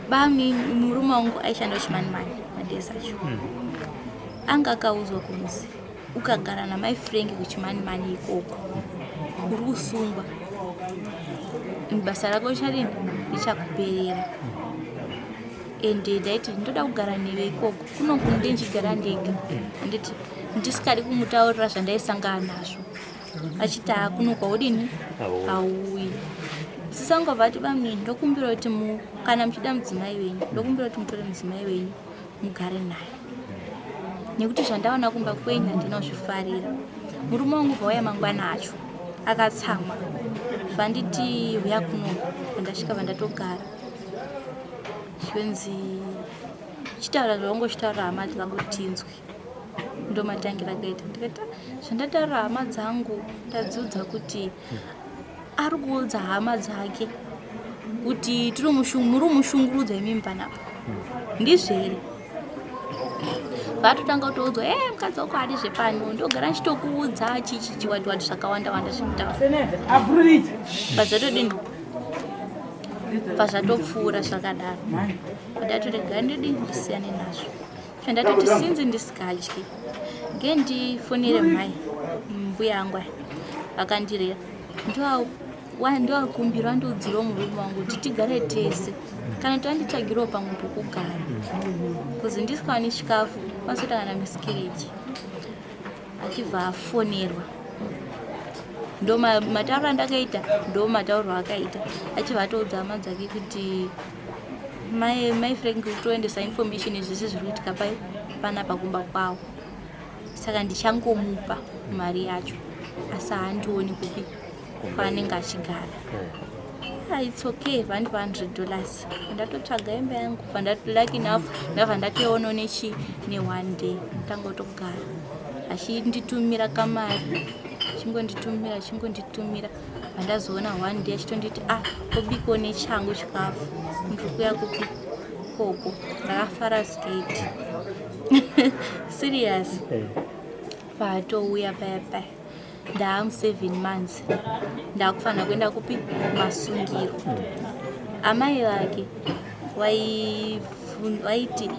Bami murume wangu aishanda kuchimanimani madays acho. Anga akaudzwa kunzi ukagara namai Frank kuchimanimani ikoko uri kusungwa, basa rako richadini, richakuperera. Ende ndaiti ndoda kugara newe ikoko, kunoku ndinchigara ndega, handiti ndisikadi kumutaurira zvandaisangana nazvo, achiti hakuno kwaudini hauyi. Sisangobva ati bamnini, ndokumbira kuti kana muchida mudzimai wenyu, ndokumbira kuti mutore mudzimai wenyu mugare naye, nekuti zvandaona kumba kwenyu handina kuzvifarira. Murume wangu bvauya mangwana acho akatsamwa, vanditi huya kunoku. Vandasvika vandatogara, zvinzi chitaura zvaungochitaurira hama dzangu tinzwi. Ndomatangira akaita, ndikati "Ah, zvandataurira hama dzangu ndadziudza kuti ari kuudza hama dzake kuti muri kumushungurudza imimi panapa, ndizvo here?" Vatotanga kutoudzwa, e mukadzi wako haadi zvepano, ndogara ndichitokuudza chichichi wati wati zvakawanda wanda zvekutaura. Pazvatodini, pazvatopfuura zvakadaro, ndatorega ndidi ndisiyane nazvo. Ndatoti sinzi ndisikadyi, ngendifonere mai mbuya angu aya vakandirera, ndoakumbira ndiudzirewo murume wangu kuti tigare tese, kana kuti anditsvagirewo pamwe pokugara, kuzi ndisikaoni chikafu pasoita kana miscarriage. Achibva afonerwa, ndo matauro andakaita, ndo matauro akaita, achibva atoudza hama dzake kuti mai Frank kutoendesa information yezvese zviri kuitika pai panapa kumba kwavo, saka ndichangomupa mari yacho asi haandioni kupi kwaanenge achigara. Ah, it's okay, vandipa $100, ndatotsvaga imba yangu. Lucky enough ndabva ndatoionawo nechi neone day, tangotogara achinditumira kamari, achingonditumira, achingonditumira. Vandazoona one day achitonditi, ah, obikawo nechangu chikafu, ndiri kuya kupi koko. Ndakafara skate, serious. Paatouya paya paya ndaamu 7 months, ndakufanira kuenda kupi, kumasungiro. Amai vake vaiti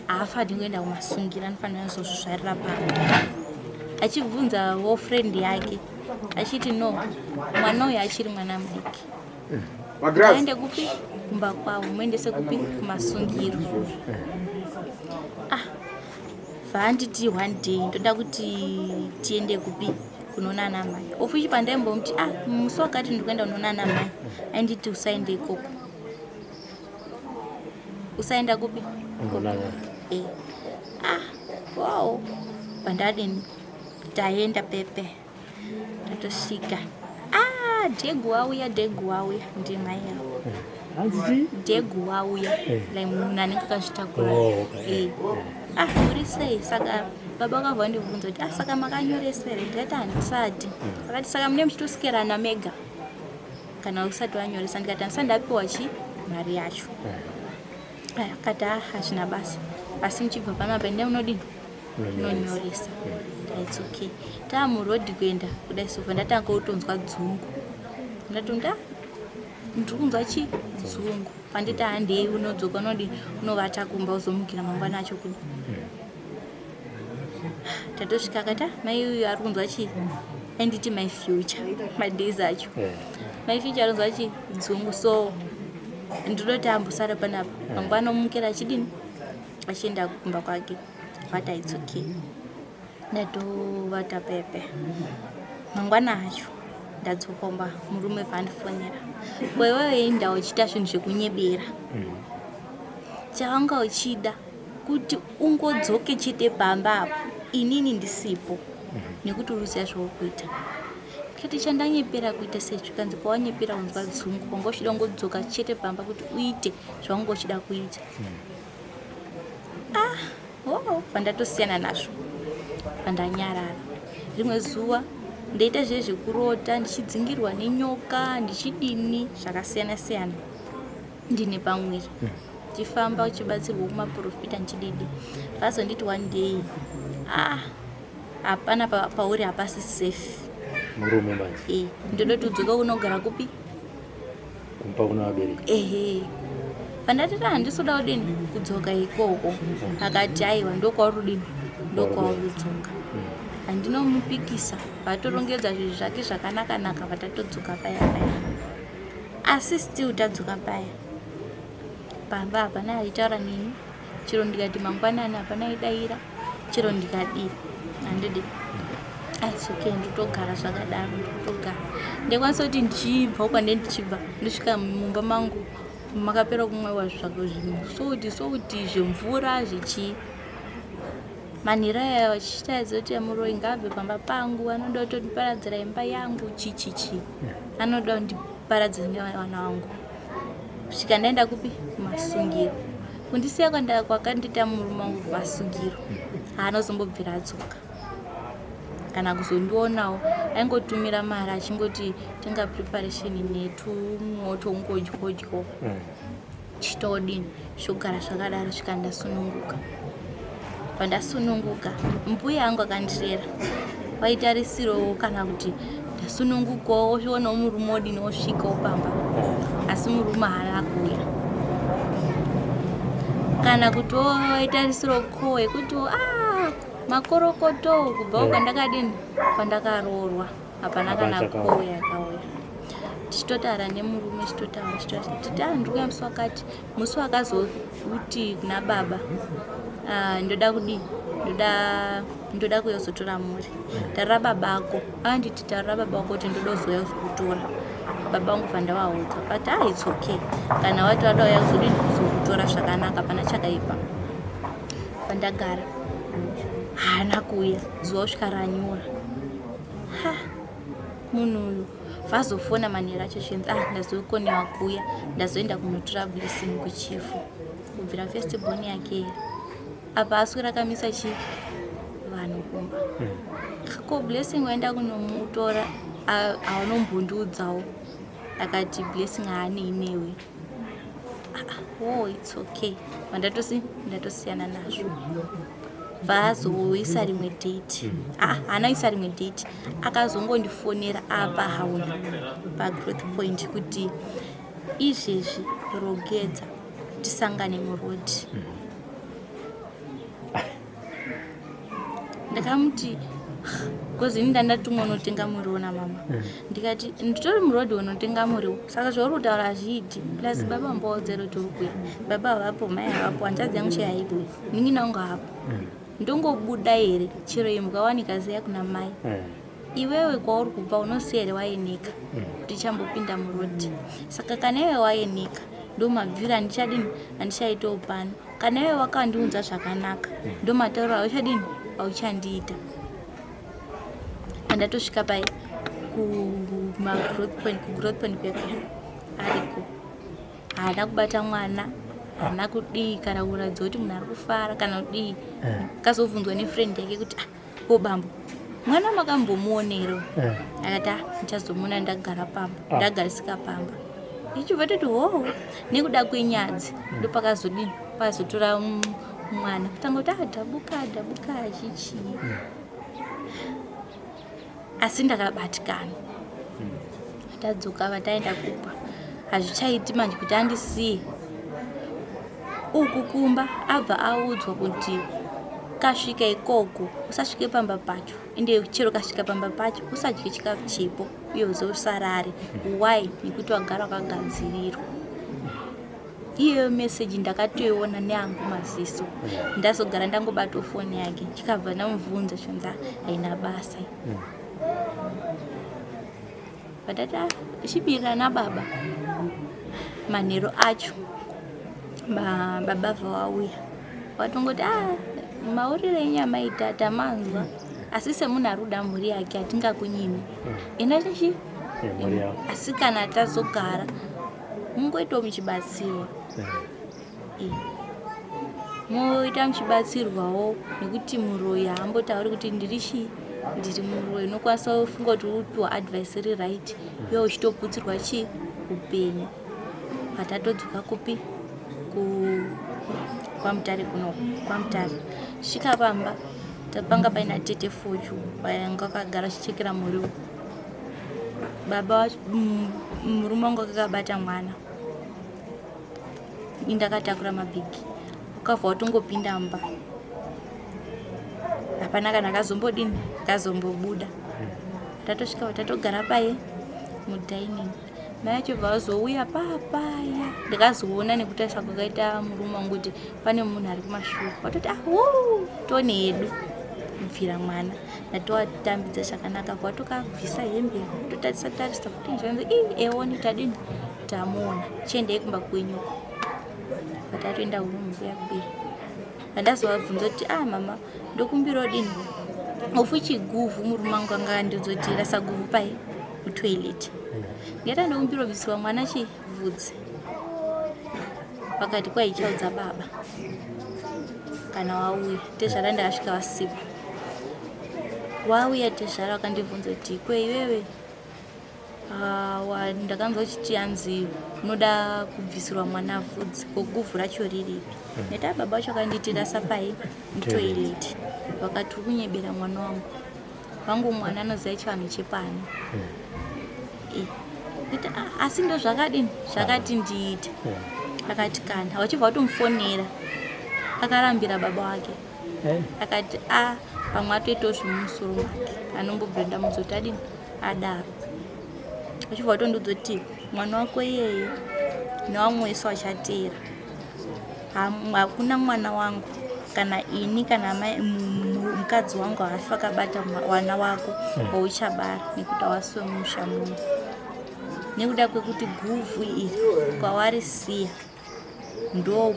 haafaniri kuenda kumasungiro, anofanira kuzozvizvarira pano. Achibvunzawo friend yake achiti, no, mwana uyu achiri mwana mudiki, aende kupi, kumba kwavo, muendese kupi, kumasungiro. Ah, vaanditi one day ndoda kuti tiende kupi, kunoona ana mai, of which pandaimbomuti, ah, musi wakati ndikuenda kunoona ana mai, ainditi usaende ikoko, usaenda kupi. E ah, wow, pandadini, taenda pepe, tatosvika. Ah, dhegu wauya, dhegu wauya, ndimai avo. Dhegu wauya, like munhu anenge akazvitakura. Eh. Ah, uri sei? Saka baba vakabva vandibvunza kuti, ah, saka makanyoresa here? Ndikati handisati. Vakati, saka mune muchitoskerana mega kana usati wanyoresa? Ndikati handisati ndapiwa chi mari yacho. Akati, ah, hazvina basa, asi muchibva panapa ende unodini, unonyoresa. It's okay. Taamurodhi kuenda kudai sofa, ndatanga kutonzwa dzungu. Ndatonda ndiri kunzwa chi dzungu. Panditi handei, unodzoka unodi unovata kumba, uzomukira mangwana acho kudi. Tatosvika, akati, mai uyu ari kunzwa chi, ainditi my future madays acho, my future ari kunzwa chi dzungu, so ndinoti ambosara panapa, mangwana omukira achidini, achienda kumba kwake. Vata it's okay. Ndatovata pepe. Mangwana acho ndadzokomba, murume vandifonera, kwewewe inda uchiita zvinhu zvekunyebera, chawanga uchida kuti ungodzoke chete pamba apo inini ndisipo, nekuti uri kuziva zvauri kuita. Kati chandanyepera kuita sezvikanzi pawanyepera kunzwa dzungu, wanga uchida kungodzoka chete pamba kuti uite zvawanga uchida kuita. Ah, oh, pandatosiyana nazvo, pandanyarara. Rimwe zuva ndaita zviye zvekurota ndichidzingirwa nenyoka, ndichidini, zvakasiyana siyana, ndine pamwiri, ndichifamba uchibatsirwa kumaprofita, ndichididi. Vazonditi one day, ah, hapana pauri hapasi safe. Murume manje? E, ndodoti udzoka unogara kupi? Kumba kuna vabereki. Ehe. Pandatiti handisi kuda kudini kudzoka ikoko, akati aiwa, ndokwauri kudini, ndokwauri kudzoka. Handinomupikisa, vatorongedza zvinhu zvake zvakanaka-naka, vatatodzoka paya paya. Asi still tadzoka paya pamba, hapana aitaura neni. Chero ndikati mangwanani, hapana aidayira. Chero ndikadii, handidi. It's okay, ndotogara zvakadaro, ndotogara. Ndikwanisa kuti ndichibva kwande ndichibva, ndosvika mumba mangu makapera kumwewa zvako zvinhu, souti souti zvemvura zvichii. Manhero aya vachitaridza kuti muroyi ngaabve pamba pangu, anoda kutondiparadzira imba yangu, chichichi, anoda kundiparadzira nevana vangu. Kusvika ndaenda kupi? Kumasungiro. Kundisiya kwakandiita murume wangu kumasungiro, haana kuzombobvira adzoka kana kuzondionawo. Aingotumira mari achingoti tenga preparation netumwoto ungodyodyo, chitodini, zvogara zvakadaro. Svika ndasununguka. Pandasununguka, mbuya yangu akandirera vaitarisirawo kana kuti ndasunungukawo, osvionawo murume odini, osvikawo pamba. Asi murume haana kuuya, kana kuti waitarisirawo ko yekuti a makorokoto kubvawo kwandakadini, kwandakaroorwa. Hapana kana Hapana. Ko yakauya. Tichitotaura nemurume, tichitotaura, titi a ndiri kuya musi wakati. Musi wakazoti kuna baba, "Ah, ndoda kudii, ndoda kuuya kuzotora mhuri, tarira baba ako." Akanditi, "Tarira baba ako kuti ndoda kuzouya kuzokutora." Baba vangu bva ndavaudza, but ah, it's okay, kana wati wada uya kuzodini, kuzokutora, zvakanaka, hapana chakaipa. Pandagara, haana kuuya. Zuva kusvika ranyura. Ha, munhu uyu vazofona manheru acho chinzi, "Ah, ndazokonewa kuuya, ndazoenda kunotora Blessing kuchifu." Kubvira first born yake apa aswera akamisa chi vanhu kumba. Ko Blessing waenda kunomutora, haunombondiudzawo? Akati Blessing haanei newe. Ah, ah, oh, it's okay. Ndatosiyana nazvo. Vazoisa rimwe date. Ah, haana kuisa rimwe date, akazongondifonera apa hauna pagrowth point kuti izvezvi rogedza tisangane murodhi. Ndakamuti, because ini ndandatumwa unotenga muriwo namama, ndikati nditori murodhi unotenga muriwo, saka zvauri kutaura hazviiti. Plus baba mbowodzera kuti uri kuya, baba havapo, mai havapo, hanzvadzi yangu chaipo, nin'ina wangu hapo, ndongobuda here? Chero imbwa wanika ziya kuna mai. Iwewe kwauri kubva unosiya here waeneka kuti chambopinda murodhi? Saka kana iwe waeneka, ndo mabviro andichadini, andichaitawo pano. Kana iwe wakandiunza zvakanaka, ndo matauro auchadini, auchandiita. Pandatosvika pai kumagrowth point, kugrowth point kwekwe ariko, haana kubata mwana, haana kudii, kana kuratidza kuti munhu ari kufara kana kudii. Kazobvunzwa nefriend yake kuti, "Ah, ko bambo, mwana makambomuonero?" Akati, "Ah, ndichazomuona ndagara pamba." Ah. Ndagarisika pamba, ichibva toti ho nekuda kwenyadzi. Ndopakazodini, pakazotora mwana kutanga kuti adhabuka adhabuka achichii. Asi ndakabatikana. Tadzoka, vataenda kupa, hazvichaiti manje kuti andisiye uku kumba. Abva audzwa kuti kasvika ikoko usasvike pamba pacho, ende chero kasvika pamba pacho usadye chikafu chipo, uye uze usarare. Why? Nekuti wagara wakagadzirirwa. Iyoyo meseji ndakatoiona neangu maziso. Ndazogara ndangobatawo foni yake, chikabva ndamubvunza, chinzi haina basa. Vatati, "Ah, chibirira nababa." Manheru acho baba vawauya, watongoti, "A, mauriro enyama ita tamanzwa, asi semunhu ari kuda mhuri yake hatingakunyimi. Enda chichi Mhuri yako. Asi kana tazogara, mungoitawo muchibatsirwa." Moita muchibatsirwawo, nekuti muroyi haambotauri kuti ndiri chii, ndiri muroyi. Unokwanisa kufunga kuti uri kupiwa advice iri right, iwe uchitoputsirwa chii, upenyu. Patatodzoka kupi, kwaMutare kuno, kwaMutare, svika pamba tapanga paina tete Fochu vanga vakagara chichekera muriwo. Baba murume wangu akakabata mwana. Indakatakura mabhegi ukabva watongopinda mumba, hapana kana akazombodini, akazombobuda. Tatosvika tatogara paye mudining, mai vacho bva vazouya papaya. Ndikazoona nekutarisa kwakaita murume wangu kuti pane munhu ari kumashure. Watoti, "Ah, tone yedu kubvira mwana." Ndatovatambidza zvakanaka, vatokabvisa hembe, totarisa tarisa kuti zvanzi, "Ii, eoni tadini, tamuona, chiendei kumba kwenyuko." Patatoenda kurumu kuya kuya, pandazovabvunza kuti, "Ah, mama, ndokumbirawo dini ofu chiguvhu?" Murume wangu anga andiudza rasa guvhu pai mutoilet. Ndikati, "Ndokumbira kubvisirwa mwana chivhudzi." Vakati, "Kwaichaudza baba kana wauya." Tezvara ndakasvika vasipo. Wauya tezvara, vakandibvunza kuti, "Kwe iwewe, ah, ndakanzwa uchiti hanzi unoda kubvisirwa mwana vhudzi, ko guvhu racho riripi?" Ndati, "Baba vacho akanditi rasa pai mutoilet." Vakati, "Uri kunyebera mwana wangu vangu, mwana anoziva chivanhu chepano." Ndati, "Ah, asi ndo zvakadini zvakati ndiite." Akati, "Kana vachibva vatomufonera, akarambira baba wake." Akati, "A, pamwe atoitawo zvemumusoro make, anombobvira ndamudza kuti adini adaro." Achibva vatondiudza kuti, "Mwana wako iyeye nevamwe wese vachateera, hakuna mwana wangu kana ini kana mukadzi wangu haafi akabata wana wako wauchabara, nekuti hawasi wemusha muno, nekuda kwekuti guvhu iri kwawarisiya ndo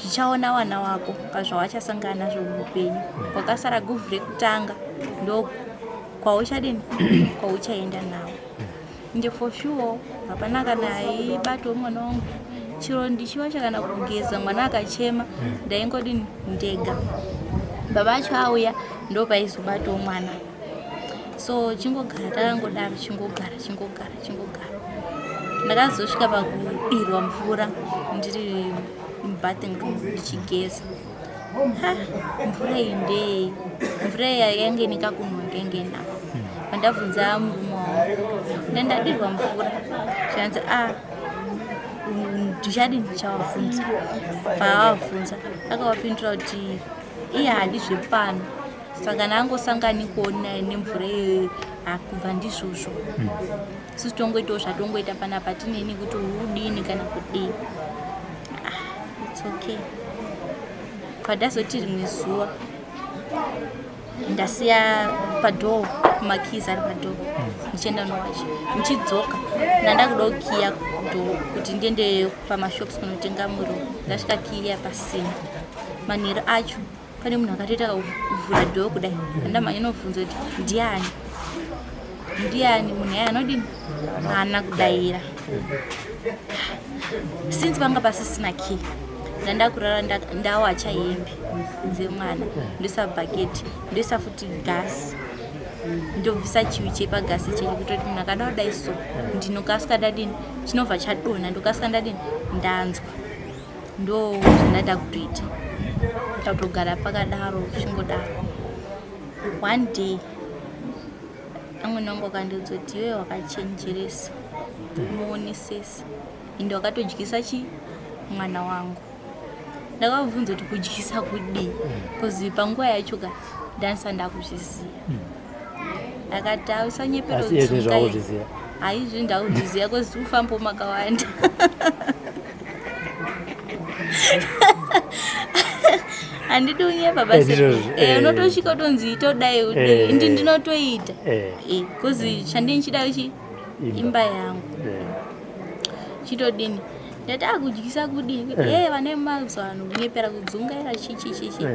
zvichaona wana wako pazvawachasangana nazvo muupenyu. Kwakasara guvhu rekutanga ndo kwauchadini, kwauchaenda nawo." Ende for sure hapana kana aibatawo mwana wangu. Chiro ndichiwacha kana kugeza, mwana akachema, ndaingodini ndega. Baba acho auya ndo paizobatawo mwana. So chingogara takangodaro, chingogara, chingogara, chingogara. Ndakazosvika pakudirwa mvura ndiri mubathing room ndichigeza. Ha, mvura iyi ndei? Mvura iyi yange ine kakunhuhwa kainge inako. Pandabvunza murume wangu, ndandadirwa mvura, zvanzi, "A, ndichadi ndichavabvunza." Paavabvunza, akavapindura kuti iye haadi zvepano, saka naangosanganikowo nemvura iyoyo hakubva ndizvozvo. Isusu tongoitawo zvatongoita panapa, tineni kuti udini kana kudii. Ah, it's okay. Padazoti rimwe zuva ndasiya padoor makeys ari padoor, ndichienda nowacha, ndichidzoka ndanda kuda kukiya door kuti ndiende pamashops kunotenga muriwo. Ndasvika kiya pasina. Manheru acho pane munhu akatoita kuvhura door kudai. Andamhanya nobvunza kuti, "Ndiani? Ndiani munhu yaya anodini?" Haana kudayira. Since panga pasisina key, ndanda kurara ndawacha hembe dzemwana, ndoisa bhaketi, ndoisa futi gasi, ndobvisa chiwi chepagasi chechi kutoti munhu akada kudai so ndinokasika ndadini, chinobva chadonha, ndokasika ndadini, ndanzwa. Ndo zvandada kutoita, tatogara pakadaro chingodaro. One day amwene wangu akandiudza kuti, "Iwe wakachenjeresa, unowonesesa, ende wakatodyisa chi mwana wangu." Ndakavabvunza kuti, "Kudyisa kudii?" Because panguva yacho ka ndanisa ndakuzviziva. Akati, "Ausanyepero." Asi iye zvinhu zvakuzviziva. Haizvi ndakuzviziva cause ufambo makawanda. Handidi unyepa basi. Ndizvozvo, Unotosvika utonzi itodai, indi ndinotoita because chandinichida chi Imba. Imba yangu. Chitodini, ndati, "Akudyisa kudini?" E, vane mazuva ano kunyepera kudzungaira, chichi chichi.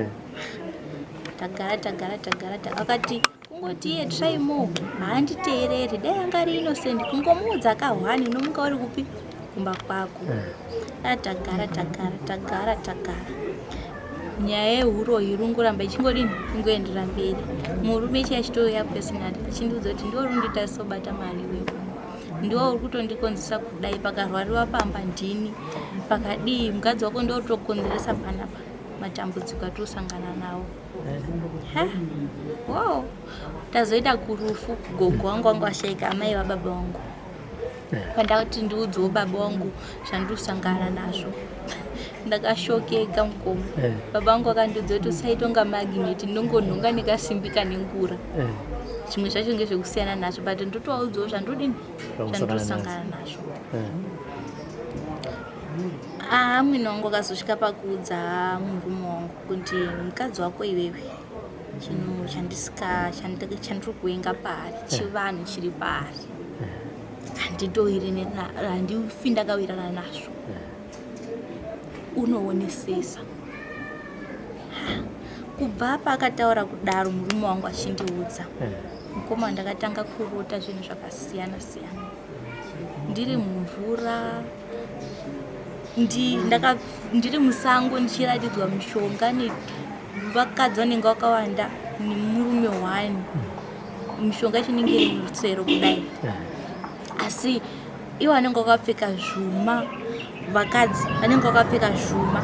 Tagara, tagara, tagara. Akati kungoti iye try more, haanditeereri. Dai anga ari innocent, kungomuudza kahwani, unomuka uri kupi? Kumba kwako. Tagara, tagara, tagara, tagara. Nyaya yehuroyi iri kungoramba ichingodini, ingoendera mberi. Murume chiya chitouya personally achindiudza kuti, "Ndiwo uri kundiita sobata mari iwewe, ndiwo uri kutondikonzesa kudai, pakarwariwa pamba ndini, pakadii mukadzi wako, ndiwo uri kutokonzeresa panapa matambudziko atinosangana nawo." Ha, wow. Tazoita kurufu, gogo wangu wangu ashaika, amai vababa vangu. Pandakati ndiudzewo baba wangu zvandiri kusangana nazvo, ndakashokeka mukoma. Baba vangu vakandiudza kuti usaita kunga magnet, ndinongonhonga nekasimbi kane ngura. Zvimwe zvacho ngezvekusiyana nazvo, but ndotovaudzawo zvandodini, zvandiri kusangana nazvo. Amwene wangu akazosvika pakuudza murume wangu kuti mukadzi wako iwewe, chinhu chandisika chandiri kuvenga paari, chivanhu chiri paari, handitowirirane, handifi ndakawirirana nazvo, unoonesesa. Kubva paakataura kudaro murume wangu achindiudza, mukoma, ndakatanga kurota zvinhu zvakasiyana siyana, ndiri mumvura, ndiri musango, ndichiratidzwa mishonga nevakadzi vanenge vakawanda nemurume one. Mishonga yacho inenge iri murusero kudai, asi ivo vanenge vakapfeka zvuma, vakadzi vanenge vakapfeka zvuma.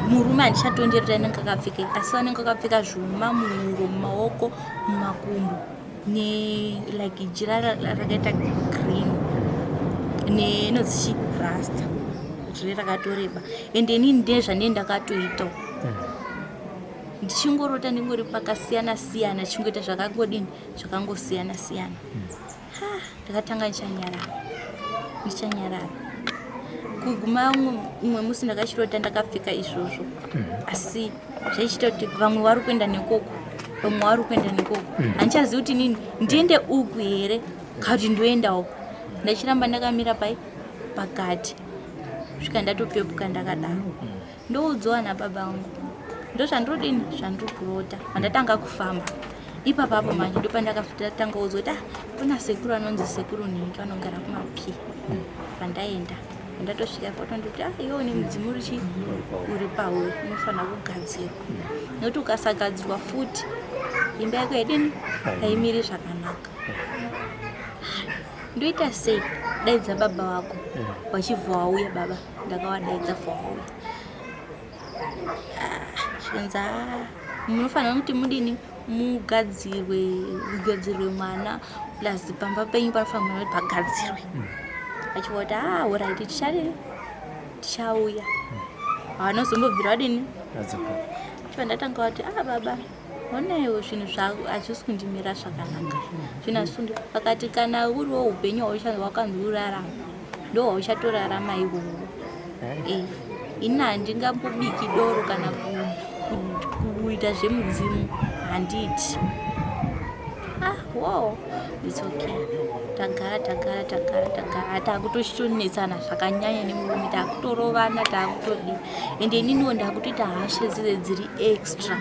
Murume handichatonderi kuti anenge akapfekei, asi vanenge vakapfeka zvuma muhuro, mumaoko, mumakumbo, nelike jira rakaita green nenodzichi rasta riri rakatoreba. Ende inini ndee zvandee ndakatoitawo, ndichingorota ndingori pakasiyana siyana, chingoita zvakangodini, zvakangosiyana siyana. Ha, ndakatanga ndichanyarara, ndichanyarara, kuguma umwe musi ndakachirota ndakapfeka izvozvo, asi zvaichiita kuti vamwe vari kuenda nekoko, vamwe vari kuenda nekoko. Handichazivi kuti nini ndiende uku here kana kuti ndoenda uku. Ndachiramba ndakamira pai pakati kusvika ndatopepuka ndakadaro. Ndoudzwa nababa vangu, ndozvandinodini, zvandiri kurota. Pandatanga kufamba ipapapo manje, ndopandakatanga kuudzwa kuti, ah, kuna sekuru anonzi Sekuru Nhingi, vanogara kumapi. Pandaenda, pandatosvika patondoti, ah, iwe une mudzimu urichi uri pauri, unofanira kugadzirwa, nekuti ukasagadzirwa futi imba yako yadini, haimiri zvakanaka. Ndoita sei? Daidza baba vako. Vachibva wauya baba, ndakavadaidza, bva wauya. Zvinzi, ah, munofanira kuti mudini, mugadzirwe, mugadzirwe mwana, plus pamba penyu panofanira kuti pagadzirwe. Achiva kuti, ah, alright, tichadini, tichauya. Havanozombobvira vadini. Adzoka. Chibva ndatanga kuti, ah, baba, honaiwo zvinhu zvako hazvisi kundimira zvakanaka, zvinhu hazvisi kundi. Vakati kana uriwo upenyu wakanzi urarama, ndo hwauchatorarama ihwohwo. Ini handingambobiki doro kana kuita zvemudzimu, handiti? Ah, wow, it's okay. Tagara, tagara, tagara, tagara, takutochitonetsana zvakanyanya nemurume, takutorovana, takutodii. Ende ininiwo ndakutoita hasha dzidze dziri extra,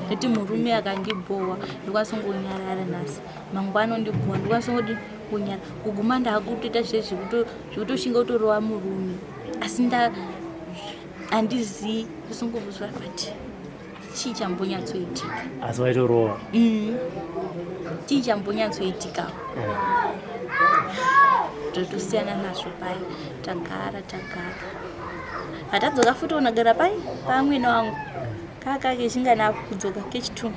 nekuti murume akandibhowa ndokwanisa kungonyarara nhasi, mangwana ondibhowa ndokwanisa kungodi kunyara, kuguma ndakutoita zve zvekutoshinga kutorova murume, asi nda handizii ndosongovuzwa, but chii chambonyatsoitika? Asi waitorova? Chii chambonyatsoitika? Totosiyana nazvo pai. Tagara, tagara, hatadzoka futi unogara pai pamwene wangu kaka kechingana kudzoka kechitu,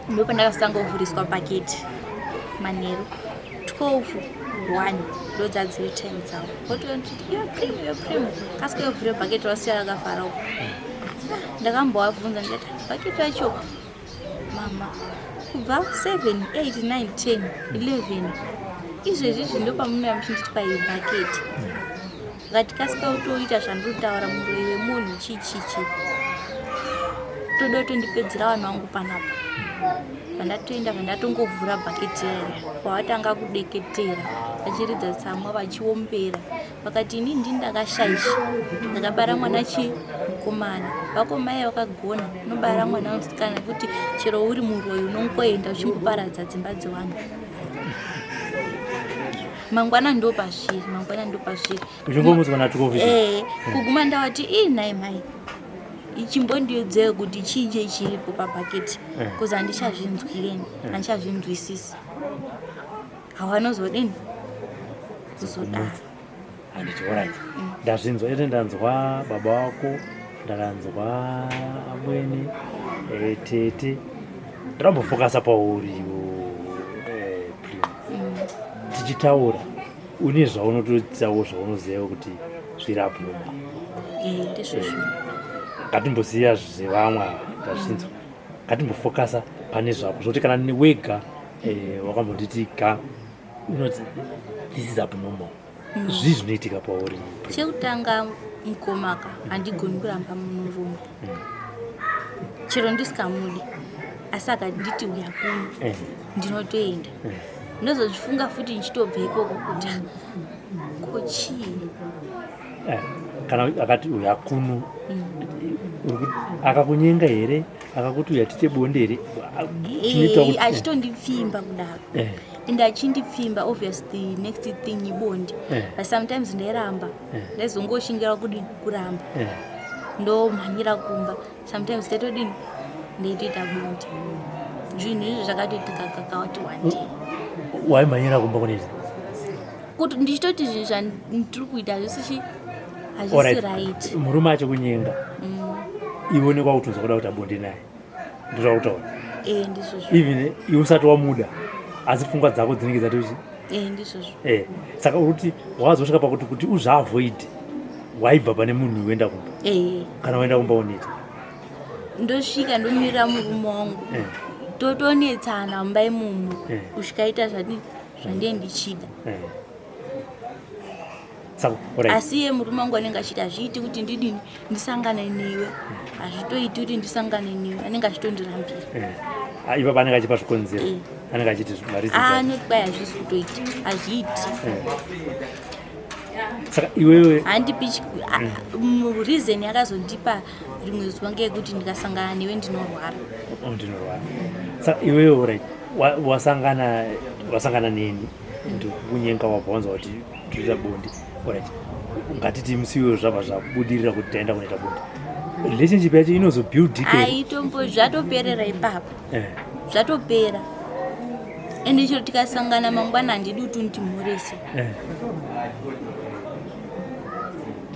ndo pandakasanga kuvhuriswa paketi manheru 12 1, ndo dzadziri time dzavo. Votonditi, "Iwe Prim, iwe Prim, kasike uvhure bhaketi wasiya rakavhara uko." Ah, ndakambovabvunza ndikati, "Bhaketi racho mama, kubva 7 8 9 10 11 izvezvi izvi ndo pamunouya muchinditi pai bhaketi?" Vakati, "Kasika utoita zvandiri kutaura, muroyi wemunhu, chii chichi, toda kutondipedzera vanhu vangu panapa." Vandatoenda, vandatongovhura bhaketi raya, kwavatanga kudeketera vachiridza tsamwa, vachiombera. Vakati, "Ini ndini ndakashaisha, ndakabara mwana chi mukomana. Vako mai vakagona unobara mwana musikana, kuti chero uri muroyi unongoenda uchingoparadza dzimba dzevanhu. Mangwana ndo pazviri, mangwana ndo pazviri." Uchingomutswa na12? Kuguma ndawati, "Ii nhai mai, ichimbondiudzei kuti chii chechiripo pabhaketi, because handichazvinzwireni, handichazvinzwisisi." Hawanozodini kuzodaro. Handiti, alright, ndazvinzwa. Ende ndanzwa baba wako, ndakanzwa amwene, tete. Ndinambofokasa pauriwo, Prim. Tichitaura. Une zvaunotoitawo zvaunoziva kuti zviri abnormal. Eh, ndizvozvo. Ngatimbosiya zvevamwe ava, tazvinzwa. Ngatimbofokasa pane zvako zvokuti kana wega eh, wakambonditi ga unoti this is abnormal. Zvii zvinoitika pauri? Chekutanga mukomaka, handigoni kuramba murume chero ndisikamudi, asi akanditi uya kuno, ndinotoenda. Ndozozvifunga futi ndichitobva ikoko kuti ko chii. Kana akati uya kuno, akakunyenga here? Akakuti uya tiite bonde here? Chinoita Achitondipfimba kudaro. Ende achindipfimba, obvious the next thing ibonde. But sometimes ndairamba. Ndaizongoshingira kudini, kuramba. Ndomhanyira kumba. Sometimes taitodini, ndaitoita bonde. Zvinhu izvi zvakatoitika kakawati one day. Waimhanyira kumba kunoita? Kuti ndichitoti zvinhu zvandiri kuita hazvisi hazvisi right. Murume achikunyenga, iwe nekwakutonzwa kuda kuita bonde naye, ndozvakutaura? Eh, ndizvozvo. Even iwe usati wamuda, asi pfungwa dzako dzinenge dzatochi. Eh, ndizvozvo. Saka uri kuti wazosvika pakuti kuti uzviavoid, waibva pane munhu, uenda kumba? Eh. Kana waenda kumba unoita? Ndosvika, ndomirira murume wangu. Totonetsana mumba imomo kusvika aita zvandee ndichida. Saka alright. Asi iye murume wangu anenge achiti hazviiti kuti ndidini, ndisangane newe. Hazvitoiti kuti ndisangane newe, anenge achitondirambira. Ah, ipapo anenge achipa zvikonzero? Anenge achiti mari? Anoti kwai hazvisi kutoita, hazviiti. Saka iwewe Handipi reason yakazondipa rimwe zuva ngeyekuti ndikasangana newe ndinorwara. Oh, ndinorwara. Saka iwewe, alright, wasangana neni, ndikukunyenga, wabva wanzwa kuti toita bonde. Alright, ngatiti musi iwewe zvabva zvabudirira kuti taenda kunoita bonde, relationship yacho inozobuildika here? Aitombo, zvatoperera ipapo. Zvatopera. Ende chero tikasangana mangwana, handidi kuti undimhorese.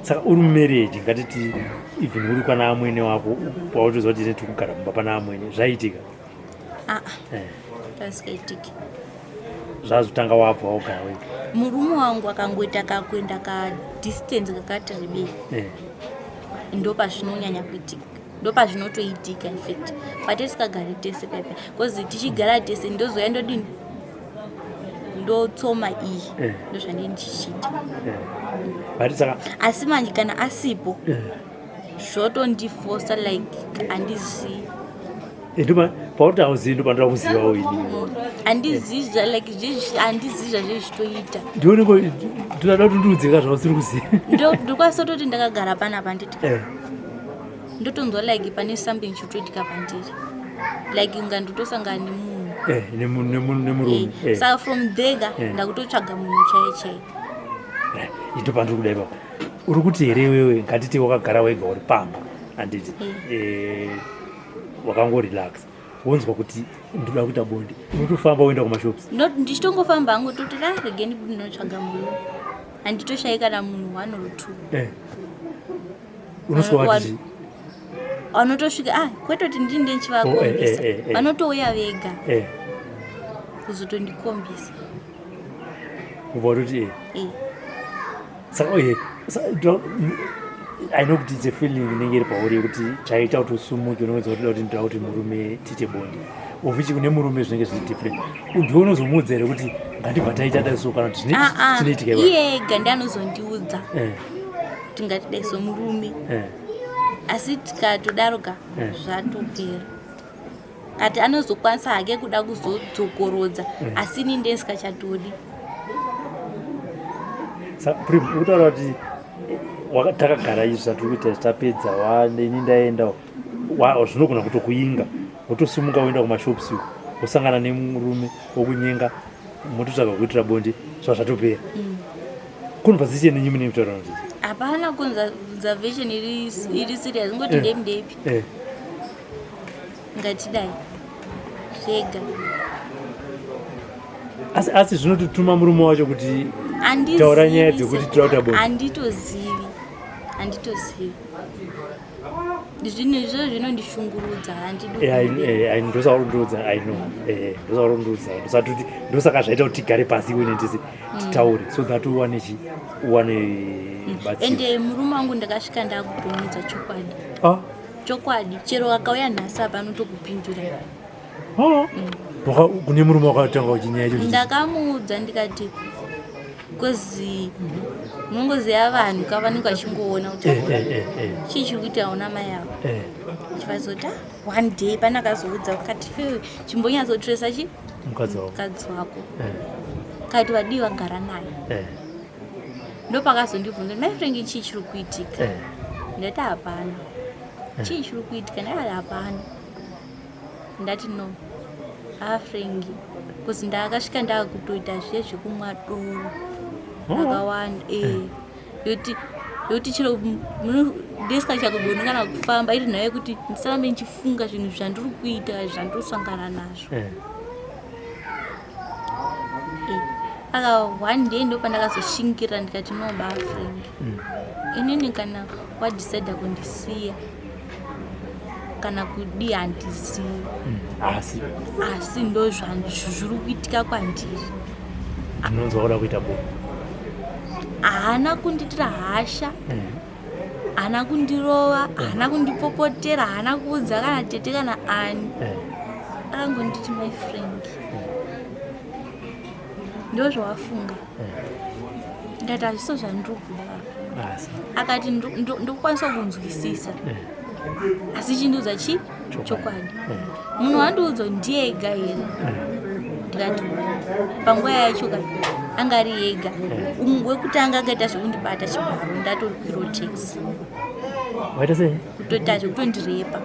Saka uri mumarriage, ngatiti even uri kwana amwene wako, pautoziva kuti tiri kugara mumba pana amwene, zvaitika? Aa. Pasikaitiki. Zvazotanga wabva wagara wega? Murume wangu akangoita kakuenda kadistance kakati rebei, ndo pazvinonyanya kuitika, ndo pazvinotoitika infact, patisikagari tese pepe, because tichigara tese ndozoya ndodini, ndotsoma iyi. Ndo zvandii ndichichiita. But saka Asi manje kana asipo, zvotondifosa, like handizivi. Ndopa pauti hauzivi, ndopandoda kuzivawo ini. Handizivi like handizivi zvazvezvitoita. Ndioneko ndinoda kuti ndiudzeka zvausiri kuziva. Ndokwanisa kutoti ndakagara panapa, nditi ndotonzwa like pane something chitoitika pandiri, like unga ndotosangana nemunhu. Nemurume. Saka from there ka, ndakutotsvaga munhu chaiye chaiye. Ndopandiri kuda ipapo. Uri kuti here iwewe, ngatiti wakagara wega uri pamba, handiti? Wakangorelax, wonzwa kuti ndoda kuita bonde, unotofamba woenda kumashops? Ndichitongofamba hangu, toti ra rege ndibude ndinotsvaga murume, handitoshayi kana munhu one or two. Unosvika wati? Vanotosvika, ah, kwete kuti ndini ndichivakombisa. Oh, Vanotouya vega kuzotondikombisa. Ubva watoti Saka oye, I know kuti it's a feeling inenge iri pauri yekuti chaita kuti usumuke, unowedza kuti kuti ndoda kuti murume tiite bonde, of which kune murume zvinenge zviri different. Ndiwe unozomuudza here kuti ngatibva taita dai so, kana kuti Ah, ah, chinoitika ipapo? Iye ega ndianozondiudza kuti ngatidai so, murume. Asi tikatodaro ka, zvatopera. Kati anozokwanisa hake kuda kuzodzokorodza, asi ini ndisikachatodi. Prim, ukutaura kuti takagara izvi zvatiri kuita, tapedza, ini ndaenda, zvinogona kutokuinga, wotosimuka woenda kumashops uko, wosangana nemurume wokunyenga, mototsvaga kuitira bonde, zva zvatopera. Conversation yenyu mune mutaura kuti? Hapana conversation iri serious, ngoti ndepi ndepi, ngatidai zvega. Asi zvinototuma murume wacho kuti taura nyaya dzekuti tira kuita bonde? Handitozivi, handitozivi. Zvinhu izvozvo zvinondishungurudza, handidi. Ndosaurundiudza, I know, ndosaurundiudza, ndosati ndosaka zvaita kuti tigare pasi iwe nendisi titaure so that uwane chi uwane batsiro. Ende murume wangu ndakasvika ndakutomudza chokwadi. Ah. Chokwadi, chero akauya nhasi apa anotokupindura. Ah. Kune murume wakatanga uchinyaya icho? Ndakamuudza ndikati, because munongoziva vanhu ka, vanenge vachingoona kuti chii chiri kuita una mai avo. Chivazoti, ah, one day pane akazoudza kati, fewe chimbonyatsotresa chi mukadzi wako. Mukadzi wako. Kati vadii vagara naye. Ndopakazondibvunza, "Mai Frank, chii chiri kuitika?" Ndati, "Hapana." "Chii chiri kuitika?" Ndakati, "Hapana." Ndati, "No, aFrank, because ndakasvika ndakutoita zviye zvekumwa doro akawanda, yoti chero ndisikachakugoni kana kufamba, iri nhau yekuti ndisarambe ndichifunga zvinhu zvandiri kuita, zvandiri kusangana nazvo." Aka one day ndopandakazoshingirira ndikati, "No, ba Frank, inini kana wadecida kundisiya kana kudi handizivi." Asi Asi ndo zviri kuitika kwandiri. Ndinonzwa kuda kuita bo. Haana kunditira hasha, haana kundirova, haana kundipopotera, haana kuudza kana tete kana ani. Akangonditi, "My friend, ndo zvawafunga?" Ndati, "Hazviso zvandiri kuda." Asi Akati, "Ndokukwanisa kunzwisisa, asi chindiudza chi chokwadi." "Munhu wandiudzwa ndiyega here?" Ndikati, "Panguva yacho ka anga ari ega." Wekutanga akaita zvekundibata chibharo ndatori kuroad taxi. Waita sei? Kutoita zvekutondirepa.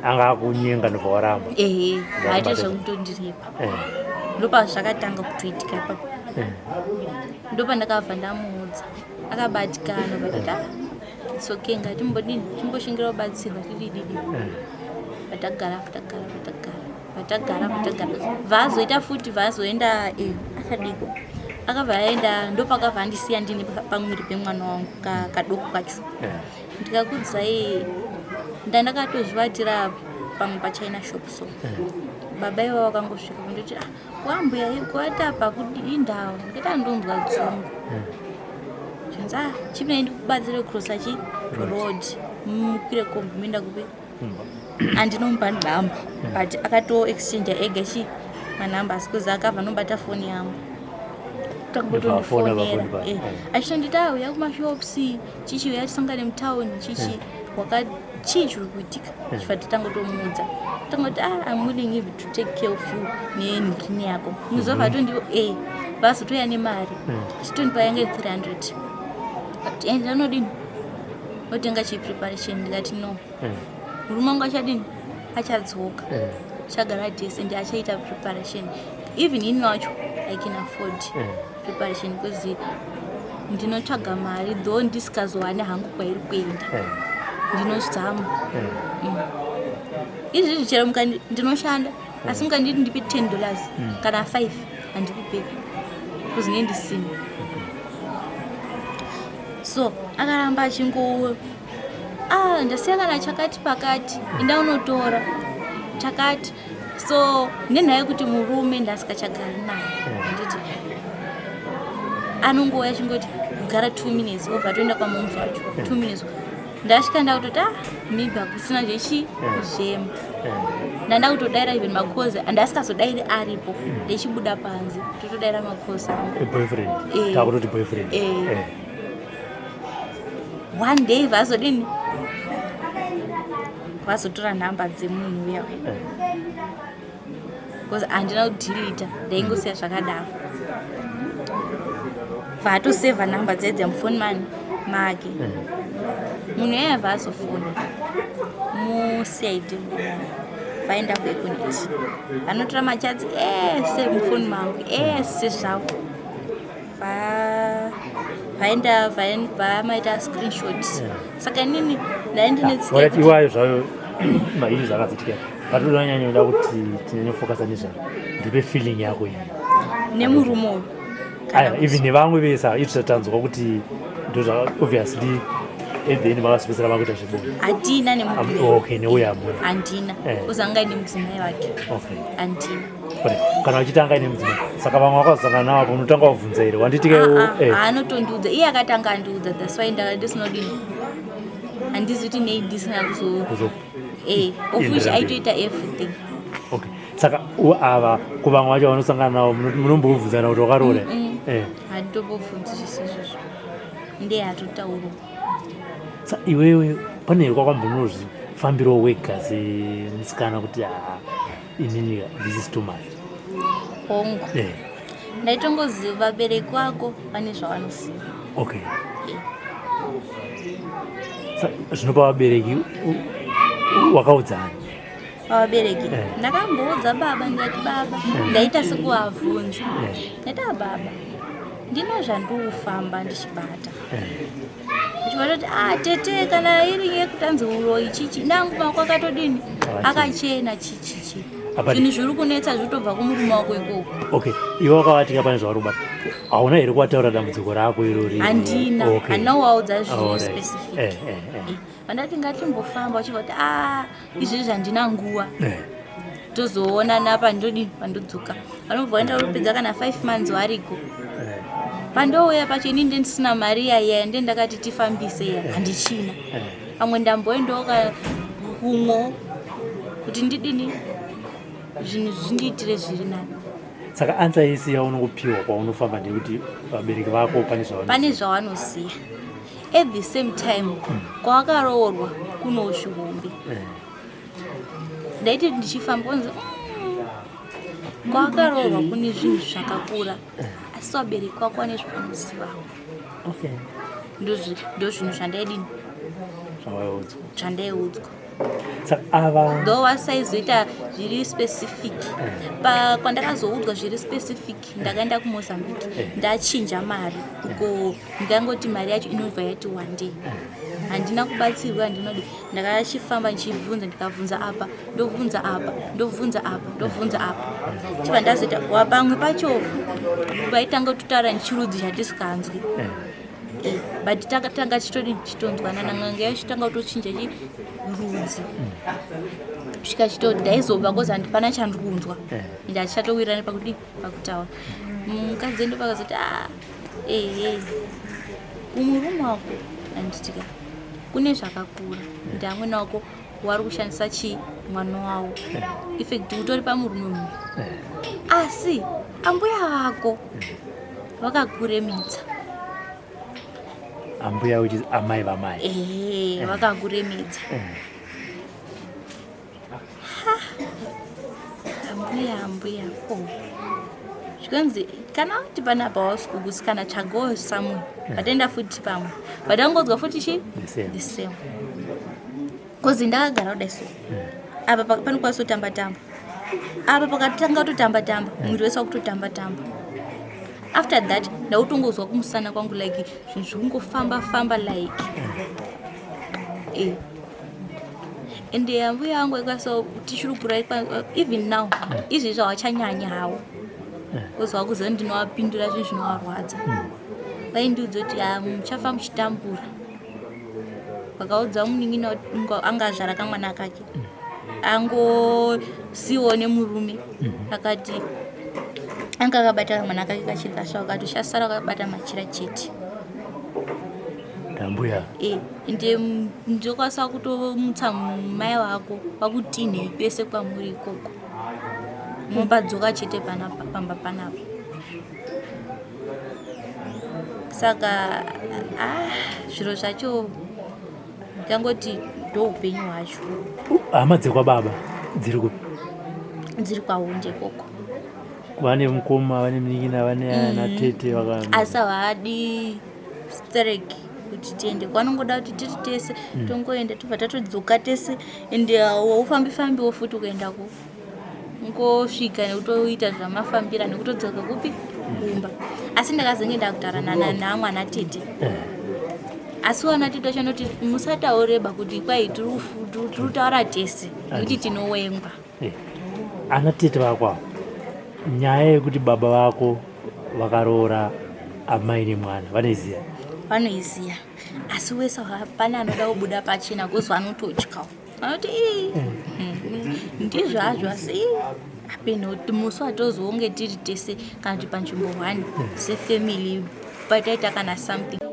Anga akunyenga ndobva waramba? Ehe, aita zvekutondirepa. Ndopazvakatanga kutoitika ipapo. Ndopandakabva ndamuudza, akabatikana, vakati, "Ah, it's okay, ngatimbodini, timboshingira kubatsirwa tidididi." Patagara, patagara, patagara, patagara, patagara, vazoita futi, vazoenda, akadiko, akabva aenda. Ndopakabva andisiya ndine pamwiri pemwana wangu kadoko kacho. Ndikakudzai, ndandakatozvivatira pamwe pachina shop, so baba ivavo vakangosvika kundoti, "Ah, kwambuya kuata apa indawo." Ndikati, "Andonzwa dzungu." Zvanzi, "Ah, chipinai ndikubatsire kucrossa chi road, mukwire kombi muenda kupi." Andinomupa nhamba, but akatoexchange ega chi manumbers, because akabva anobata foni yangu. Ndobva afona Tangotondifonera. Pafoni pake. Achitonditi, "Ah, uya kumashops, chichi, uya tisangane mutauni, chichi, waka chii chiri kuitika?" Chibva titangotomuudza, tangoti, "Ah, I'm willing even to take care of you nenhirini yako." Muzobva tondi vazotoya nemari, chitondipa yange 300, kuti enda nodini, otenga chipreparation. Ndikati, "No, murume wangu achadini, achadzoka, chagara tese, ndi achaita preparation. Even ini wacho I can afford preparation, because ndinotsvaga mari, though ndisikazowane hangu kwairi kuenda, ndinozama." Izvizvi chero ndinoshanda, asi mukanditi ndipe $10 kana 5, handikupe, because ne ndisina. So akaramba achingo, "Ah, ndasiya kana chakati pakati, inda unotora chakati." So nenhaya yekuti murume ndasikachagari naye, handiti anongouya achingoti gara 2 minutes, obva atoenda kwamumzi wacho 2 minutes. Ndasvika ndakutoti, ah, maybe hakusina zvechi zvemba. Ndanda kutodaira even macalls andasikazodairi aripo, ndichibuda panze totodaira macalls angu. Boyfriend? Eh. Takutoti boyfriend. Eh. One day vazodini, vazotora nhamba dzemunhu uya uya, because handina kudelita, ndaingosiya zvakadaro. Vatosevha nhamba dzedze mufoni mani make. Munhu iyaya vaazofona muCID, vaenda kuEconet, vanotora machats ese mufoni mangu ese zvavo. Vaenda vamaita screenshot. Saka inini ndaindine tsika Wakati iwayo zvayo maissues akadzitika, but unonyanyoda kuti tinyanyofokasa nezvazvo, ndipe feeling yako iyi. Nemurume uyu? Aya, even nevamwe vese ava, izvi tanzwa kuti ndozva obviously And then vakazopedzera vakuita zvebonde? Hatina nemurume. Okay, neuyo hamuna? Handina. Uzi anga aine mudzimai wake. Handina. Kana uchiti anga aine mudzimai, saka vamwe vakazosangana navo apo, unotanga wabvunza here, wanditika? Ah, ah, anotondiudza iye, akatanga andiudza. That's why ndisinodini, handizi kuti nei ndisina kuzo of which aitoita everything. Okay, saka ava kuvamwe vacho vanosangana navo, munombobvunzana kuti wakaroora? Handitombobvunzi zvisi izvozvo, ndeye atotaurwa. Sa iwewe pane here kwakwambonozvifambirawo wega semusikana kuti, haa, inini this is too much? Hongu. Ndaitongoziva vabereki vako vane zvavanoziva. Okay, sa zvinopa vabereki wakaudzani? Pavabereki, ndakamboudza baba, ndikati, "Baba," ndaita sekuvabvunza. Ndaita, "Baba, ndino zvandikufamba ndichibata." Ndichibata kuti, "A tete, kana iri yekutanzi uroyi chichi, ndangu mako akatodini, akachena, chichichi." Zvinhu zviri kunetsa zvitobva kumurume wako ikoko. Okay, iwe wakavatika pane zvauri kubata, hauna here kuwataura dambudziko rako irori? Handina. Handina kuvaudza zviri specific. Vandati ngatimbofamba, uchibva kuti, "A, izvezvi handina nguva, tozoonana pandodini, pandodzoka." Vanobva vaenda kupedza kana 5 months variko. Pandouya pacho, ini ndendisina mari yaiya nde ndakati tifambise iya, handichina. Pamwe ndamboendawo kumwo kuti ndidini, zvinhu zvindiitire zviri nani. Saka answer yese yaunongopiwa kwaunofamba ndeyekuti vabereki vako pane zvavano Pane zvavanoziva. At the same time, kwawakaroorwa kuno zvihombe. Ndaiti ndichifamba kunzi, kwawakaroorwa kune zvinhu zvakakura, asi vabereki vako vane zvavanozivawo." Ndo zvinhu zvandaidini, zvawaiudzwa. Zvandaiudzwa. Saka ava Though vasaizoita zviri specific. Kwandakazoudzwa zviri specific, ndakaenda kuMozambique, ndachinja mari uko, ndikangoti mari yacho inobva yati one day. Handina kubatsirwa, handinodi. Ndakachifamba ndichibvunza, ndikabvunza apa, ndobvunza apa, ndobvunza apa, ndobvunza apa, chibva ndazoita pamwe pacho vaitanga kutotaura nechirudzi chatisikanzwi. But takatanga chitodi chitonzwanana, n'anga yacho chitanga kutochinja chirudzi kusvika chitoti ndaizobva 'cause handipana chandiri kunzwa. Ende hatichatowirirani pakudi pakutaura. Mukadzi endo pakazoti, "A, ehe, kumurume wako, handitika, kune zvakakura, ende amwene wako wari kushandisa chii, mwana wavo. In fact utori pamurume munhu, asi ambuya vako vakakuremedza." Ambuya, which is amai vamai? Ehe, vakakuremedza. Ambuya, ambuya, oh, zvikanzi kana kuti panapa wausi kugusikana, tsvagawo somewhere. Vataenda futi pamwe, vatangodzwa futi chi The same. The same, 'cause ndakagara kudai so, apa panokwanisa kutamba tamba apa, pakatanga kutotamba tamba, mwiri wese wakutotamba tamba. After that ndakutongozwa kumusana kwangu like zvinhu zvekungofamba famba like Ende ambuya vangu vaikwanisa tichirukura even now. Izvezvi havachanyanya hawo, 'cause vakuziva ndinovapindura zvinhu zvinovarwadza. Vaindiudza kuti, "Ah, muchafa muchitambura." Vakaudza munin'ina anga azvara kamwana kake, angosiiwawo nemurume, akati anga akabata kamwana kake kachiri kasvava, akati uchasara wakabata machira chete. Ndambuya? Ende ndokwanisa kutomutsa mai vako vakutinhei pese kwamuri ikoko, mobadzoka chete panapa pamba panapa. Saka ah, zviro zvacho ndingangoti ndo upenyu hwacho. Hama dzekwababa dziri kupi? Dziri kwaHonde ikoko. Vane mukoma, vane munin'ina, vane ana tete vaka Asi havadi sterek kuti tiende kwanongoda kuti tiri tese tongoenda, tobva tatodzoka tese. Ende haufambi fambiwo futi kuendako, ngosvika nekutoita zvamafambira nekutodzoka kupi, kumba. Asi ndakazenge ndakutaura naamwe ana tete. Asi wana tete vacho anoti musataureba kuti kwai tiri kutaura tese, nekuti tinowengwa. Ana tete vako ava, nyaya yekuti baba vako vakaroora amai nemwana, vanoiziva? Vanoiziva. Asi wese hapana anoda kubuda pachena because vanototyawo, vanoti ii ndizvo hazvo, asi apeno musi watozonge tiri tese kana kuti panzvimbo one sefamily pataita kana something.